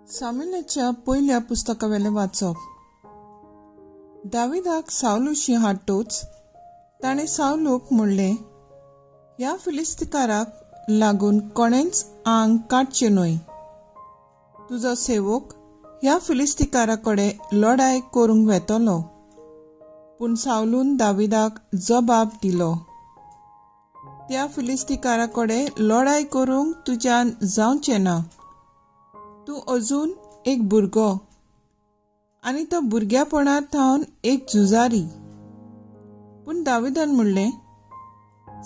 सामुएलाच्या पयल्या पुस्तकावेलें वाचप. दाविदाक सावलूशी हाडटूच ताणें सावलूक म्हणलें, ह्या फिलिस्तीकाराक लागून कोणेंच आंग काडचें न्हय. तुजो सेवक ह्या फिलिस्तीकारा कडेन लढाय करूंक वेतलो. पूण सावलून दाविदाक जबाब दिलो, त्या फिलिस्तीकारा कडेन लढाय करूंक तुज्यान जावचें ना. तूं अजून एक भुरगो आनी तो भुरग्यापणांत थावन एक झुजारी. पूण दाविदान म्हणलें,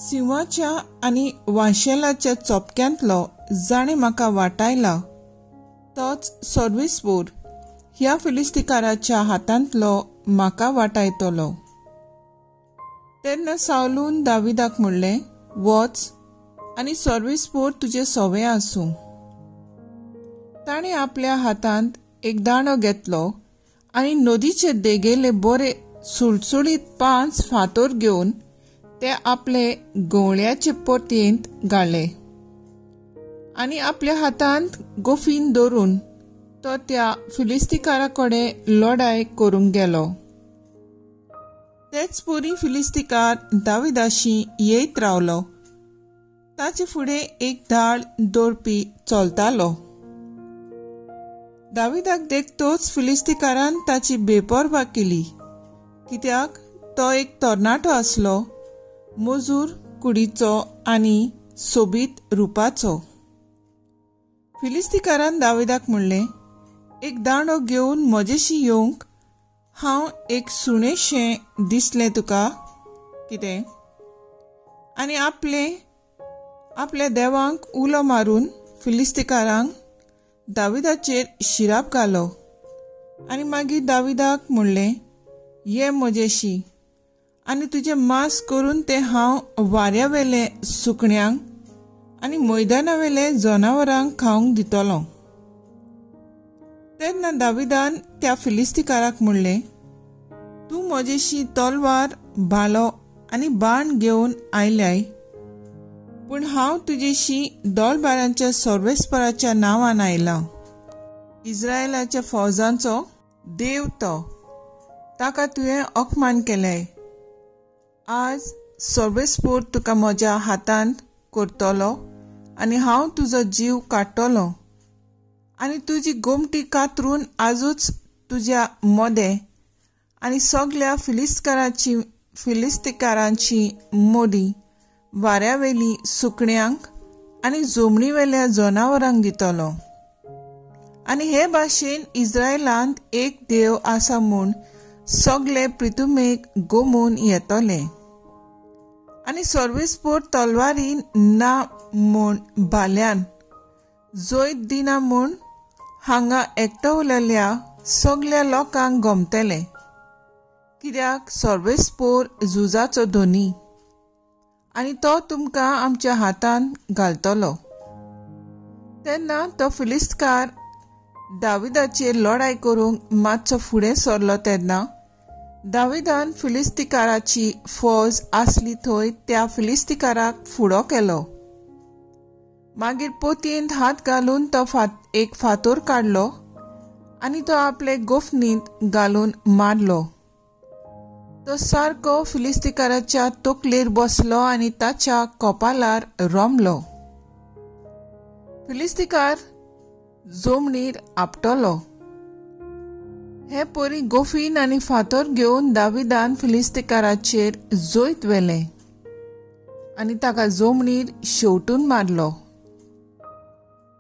सिंहाच्या आनी वांशेलाच्या चोपक्यांतलो जाणें म्हाका वाटायला तोच सर्वेस्पोर ह्या फिलिस्तीकाराच्या हातांतलो म्हाका वाटायतलो. तेन्ना सावलून दाविदाक म्हणलें, वच आनी सर्वेस्पोर तुजे सवे आसूं. ताणें आपल्या हातांत एक दांडो घेतलो आनी नदीचे देगेले बरे सुळसुळीत 5 फातोर घेवन ते आपले गवळ्याचे पोतयेंत घाले आनी आपल्या हातांत गोफीन धरून तो त्या फिलिस्तीकारा कडेन लढाय करूंक गेलो. तेच परी फिलिस्तीकार दाविदाशी येयत रावलो. ताचे फुडें एक धाड दवरपी चलतालो. दाविदाक देखतोच फिलिस्तीकारान ताची बेपर्वा केली, कित्याक तो एक तरणाटो आसलो, मजूर कुडीचो आनी सोबीत रुपाचो. फिलिस्तीकारान दाविदाक म्हणलें, एक दांडो घेवन म्हजेशी येवंक हांव एक सुणेशें दिसलें तुका कितें? आनी आपल्या देवांक उलो मारून फिलिस्तीकारांक दाविदाचेर शिराप घालो आनी मागीर दाविदाक म्हणलें, ये म्हजेशी आनी तुजें मांस करून तें हांव वाऱ्यावेले सुकण्यांक आनी मैदानावेले जनावरांक खावंक दितलो. तेन्ना दाविदान त्या फिलिस्तीकाराक म्हणलें, तूं म्हजेशी तलवार, भालो आनी बाण घेवन आयल्याय, पूण हांव तुजेशी दोलबारांच्या सर्वेस्पराच्या नांवान आयलां. इस्रायलाच्या फौजांचो देव तो, ताका तुवें अपमान केलें. आज सर्वेस्पोर तुका म्हज्या हातांत करतलो आनी हांव तुजो जीव काडटलो आनी तुजी गोमटी कातरून आजूच तुज्या मदें आनी सगल्या फिलिस्तीकारांची मोदी वाऱ्यावेली सुकण्यांक आनी जोमणीवेल्या जनावरांक दितलो. आनी हे भाशेन इस्रायलांत एक देव आसा म्हूण सगले प्रितुमेक गोमून येतले. आनी सर्वेस्पोर तलवारीन ना म्हूण भाल्यान जैत दिना म्हूण हांगा एकटवलेल्या सगल्या लोकांक गमतले, कित्याक सर्वेस्पोर झुजाचो धनी आनी तो तुमकां आमच्या हातांत घालतलो. तेन्ना तो फिलिस्तीकार दाविदाचेर लढाय करूंक मातसो फुडें सरलो. तेन्ना दाविदान फिलिस्तीकाराची फौज आसली थंय त्या फिलिस्तीकाराक फुडो केलो. मागीर पोतयेंत हात घालून तो एक फातोर काडलो आनी तो आपले गोफणींत घालून मारलो. तो सारको फिलिस्तीकाराच्या तकलेर बसलो आनी ताच्या कपालार रोमलो. फिलिस्तीकार जोमणीर आपटलो. हे परी गोफीन आनी फातोर घेवन दाविदान फिलिस्तीकाराचेर जैत व्हेलें आनी ताका जोमणीर शेवटून मारलो.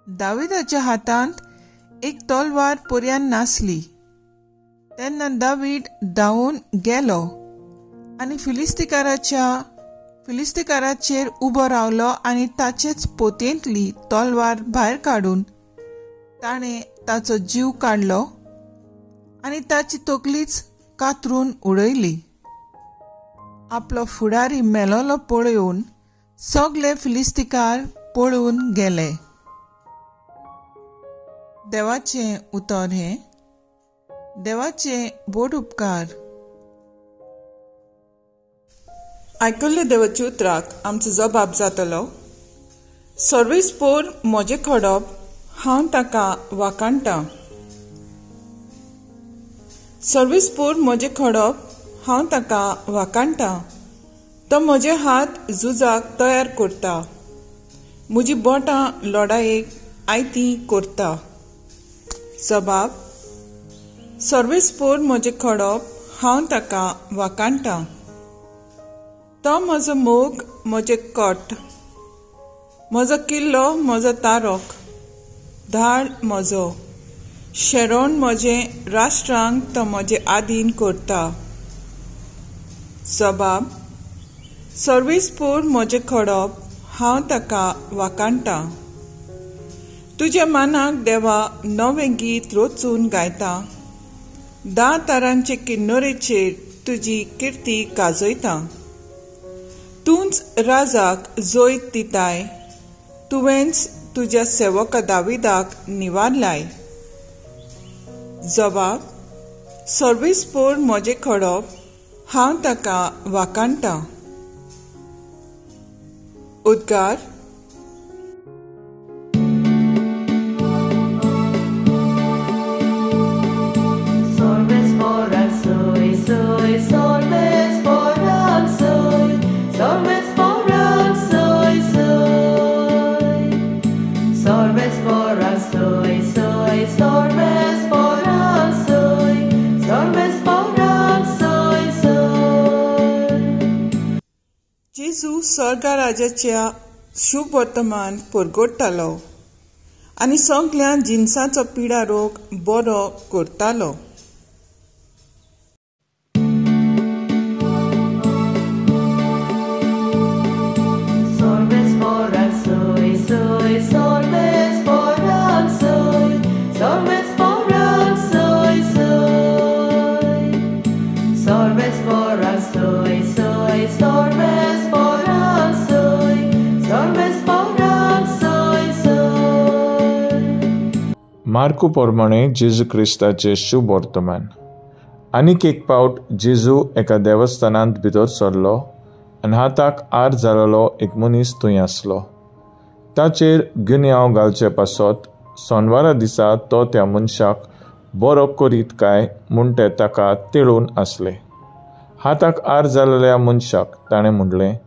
दाविदाच्या हातांत एक तलवार पर्यान नासली. तेन्ना दावीद धांवून गेलो आनी फिलिस्तीकाराचेर उबो रावलो आनी ताचेच पोतयेंतली तलवार भायर काडून ताणें ताचो जीव काडलो आनी ताची तकलीच कातरून उडयली. आपलो फुडारी मेलोलो पळोवन सगले फिलिस्तीकार पळून गेले. देवाचें उतर हें. देवाचे बोट उपकार. आयकल्ले देवाच्या उतराक आमचो जबाब जातलो, सर्वेस्पोर म्हजें खडप, हांव ताका वाखाणटां. सर्वेस्पोर म्हजें खडप, हांव ताका वाखाणटां. तो म्हजे हात झुजाक तयार करता, म्हजी बोटां लडायेक आयती करता. जबाब. सर्वेस्पोर म्हजें खडप, हांव ताका वाखाणटां. तो म्हजो मोग, म्हजें कट, म्हजो किल्लो, म्हजो तारक, धाड म्हजो शेरोण, म्हजें राष्ट्रांक तो म्हजे आदीन करता. जबाब. सर्वेस्पोर म्हजें खडप, हांव ताका वाखाणटां. तुज्या मानाक देवा नवें गीत रचून गायता, 10 तारांचे किन्नरेचेर तुजी किर्ती गाजयता. तूंच राजाक जैत दिताय, तुवेंच तुज्या सेवका दाविदाक निवारलाय. जबाब. सर्वेस्पोर म्हजें खडप, हांव ताका वाखाणटां. उद्गार. जेजू स्वर्गा राजाच्या शुभ वर्तमान परगटतालो आनी सगल्या जिनसाचो पिडा रोग बरो करतालो. मार्कू प्रमाणे जेजू क्रिस्ताचे शुभ वर्तमान. आनीक एक पावट जेजू एका देवस्थानांत भितर सरलो आनी हाताक आर जालेलो एक मनीस थंय आसलो. ताचेर गुन्यांव घालचे पासत सोनवारा दिसा तो त्या मनशाक बरो करीत काय म्हूण ते ताका तेळून आसले. हाताक आर जालेल्या मनशाक ताणें म्हणलें,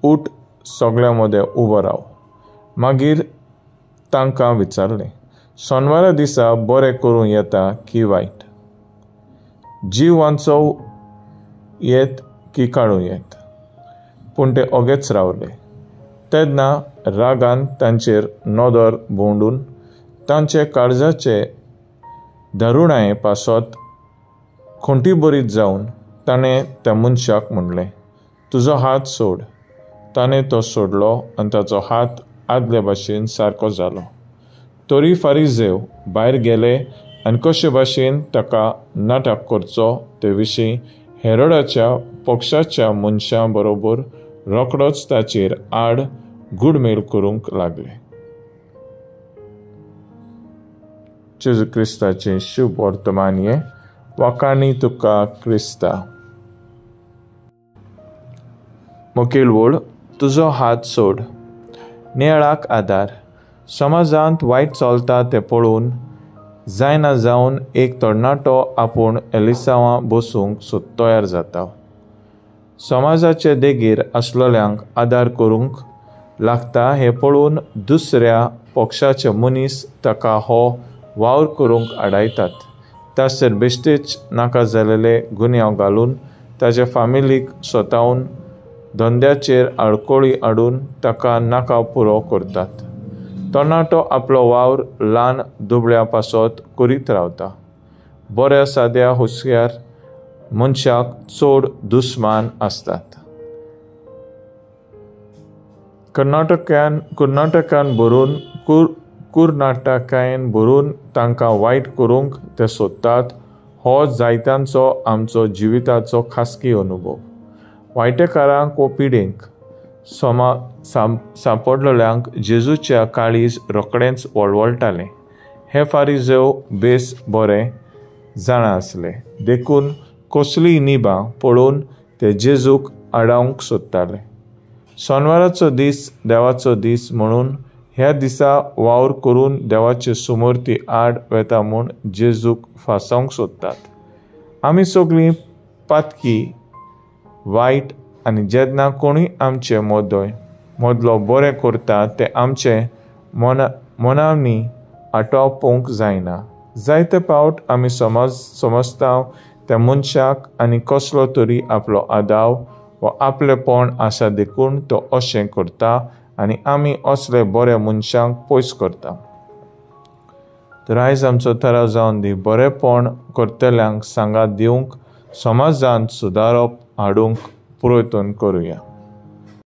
उठ, सगळ्यां मदें उबो राव. मागीर तांकां विचारलें, सोनवारा दिसा बरें करूं येता की वायट? जीव वांचोव येत की काडूं येत? पूण ते ओगेच रावले. तेन्ना रागान तांचेर नदर भोंवडून तांचे काळजाचे धरुणाये पासत खोंटी बरीत जावन ताणें त्या मनशाक म्हणलें, तुजो हात सोड. ताणें तो सोडलो आनी ताचो हात आदले भाशेन सारको जालो. तरी फारीजेव भायर गेले आनी कशे भाशेन ताका नाटक करचो ते विशीं हेरोडाच्या पक्षाच्या मनशां बरोबर रोखडोच ताचेर आड गुडमेल करूंक लागले. जेजू क्रिस्ताचें शुभ वर्तमान हें. वाखाणी तुका क्रिस्ता. मुखेल वळ, तुजो हात सोड. नेळाक आदार. समाजांत वायट चलता तें पळोवन जायना जावन एक तरणाटो आपूण एलिसांवां बसूंक तयार जाता. समाजाचे देगेर आसलेल्यांक आदार करूंक लागता हें पळोवन दुसऱ्या पक्षाचे मनीस ताका हो वावर करूंक आडायतात. ताचेर बेश्टेच नाका जालेले गुन्यांव घालून ताच्या फामिलीक स्वतावन धंद्याचेर आडकोळी हाडून ताका नाका पुरो करतात. तरणाटो आपलो वावर ल्हान दुबळ्या पासत करीत रावता. बऱ्या साद्या हुस्क्यार मनशाक चड दुस्मान आसतात. कर्नाटकान भरून कुर्नाटकायन भरून तांकां वायट करूंक ते सोदतात. हो जायत्यांचो आमचो जिविताचो खासगी अनुभव. वायटेकारांक वो पिडेंक सांपडलेल्यांक जेजूच्या काळीज रोखडेंच वळवळटालें. हे फारीजेव बेस बरें जाणा आसले, देखून कसलीय निबां पळोवन ते जेजूक आडावंक सोदताले. सोनवाराचो दीस देवाचो दीस म्हणून ह्या दिसा वावर करून देवाचे सुमूर्ती आड वेता म्हूण जेजूक फासावंक सोदतात. आमी सगळीं पातकी वायट आनी जेन्ना कोणूय आमचे मदलो बरें करता तें आमचे मनांनी आटोवंक जायना. जायते पावट आमी समजता त्या मनशाक आनी कसलो तरी आपलो आदाव वा आपलेपण आसा देखून तो अशें करता आनी आमी असले बऱ्या मनशांक पयस करता. तर आयज आमचो थाराव जावन दी बरेंपण करतल्यांक सांगात दिवंक, समाजांत सुदारप हाडूंक प्रयत्न करुया.